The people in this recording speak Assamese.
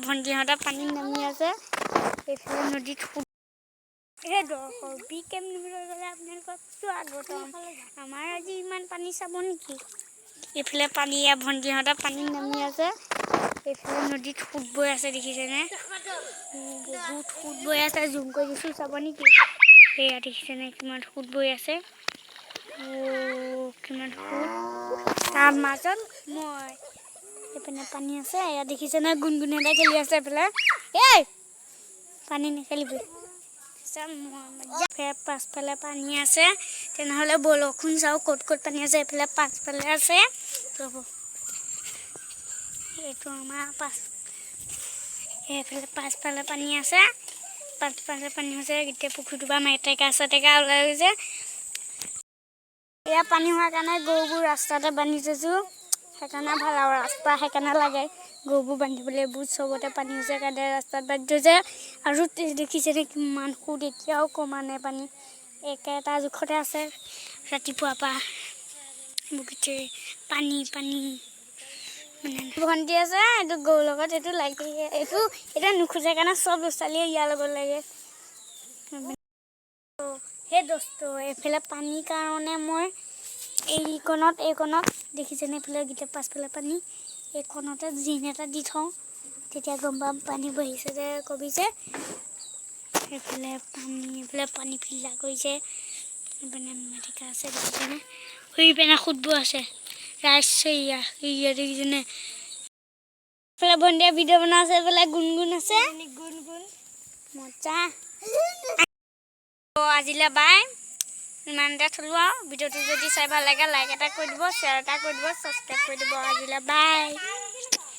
ভণ্টিহঁতে পানীত নামি আছে। এইফালে নদীত সোঁত। হে দৰ্শক, বি কেম নিউজলৈ আপোনালোকক স্বাগতম। আমাৰ আজি ইমান পানী, চাব নেকি? এইফালে পানী, এয়া ভণ্টিহঁতে পানীত নামি আছে। এইফালে নদীত সোঁত বৈ আছে, দেখিছেনে? বহুত সোঁত বৈ আছে। জুম কৰি দিছোঁ, চাব নেকি? সেয়া দেখিছেনে, কিমান সোঁত বৈ আছে? অ' কিমান সোঁত! তাৰ মাজত মই। এইপিনে পানী আছে। এয়া দেখিছেনে, গুণগুণহঁতে খেলি আছে এইফালে। এই পানী নেখেলিবি। পাছফালে পানী আছে। তেনেহ'লে ব'লকচোন চাওঁ ক'ত ক'ত পানী আছে। এইফালে পাছফালে আছে। ৰ'ব, এইটো আমাৰ এইফালে পাছফালে পানী আছে। পাছফালে পানী হৈছে। গোটেই পুখুৰীটোৰ পৰা মেটেকা চেটেকা ওলাই গৈছে। এয়া পানী হোৱাৰ কাৰণে গৰুবোৰ ৰাস্তাতে বান্ধি থৈছোঁ। সেইকাৰণে ভাল আৰু ৰাস্তা সেইকাৰণে লাগে গৰুবোৰ বান্ধিবলৈ। এইবোৰ চবতে পানী হৈছে কাৰণে ৰাস্তাত বান্ধি থৈছে। আৰু দেখিছেনে কিমান সোঁত? এতিয়াও কমা নাই পানী, একেটা জোখতে আছে। ৰাতিপুৱাৰ পৰা গোটেই পানী পানী। মানে ভণ্টি আছে, এইটো গৰুৰ লগত এইটো লাগি, এইটো এতিয়া নোখোজে কাৰণে চব ল'ৰা ছোৱালীয়ে ইয়াৰ লগত লাগে। সেই দোস্ত, এইফালে পানীৰ কাৰণে মই এইকণত দেখিছেনে, এইফালে গোটেই পাছফালে পানী, এইকণতে জিন এটা দি থওঁ, তেতিয়া গম পাম পানী বাঢ়িছে যে কমিছে। এইফালে পানী, এইফালে পানী ফিল্টাৰ কৰিছে। এইপিনে মেটেকা আছে, দেখিছেনে? সেইপিনে সোঁতবোৰ আছে। ৰাইজ, ইয়া ইয়া দেখিছেনে? এইফালে ভণ্টিয়ে ভিডিঅ' বনাই আছে। এইফালে গুণগুণ আছে। গুণগুণ। মজা। আজিলৈ বাই, ইমানতে থলোঁ। আৰু ভিডিঅ'টো যদি চাই ভাল লাগে, লাইক এটা কৰি দিব, শ্বেয়াৰ এটা কৰি দিব, ছাবস্ক্ৰাইব কৰি দিব। আজিলৈ বাই।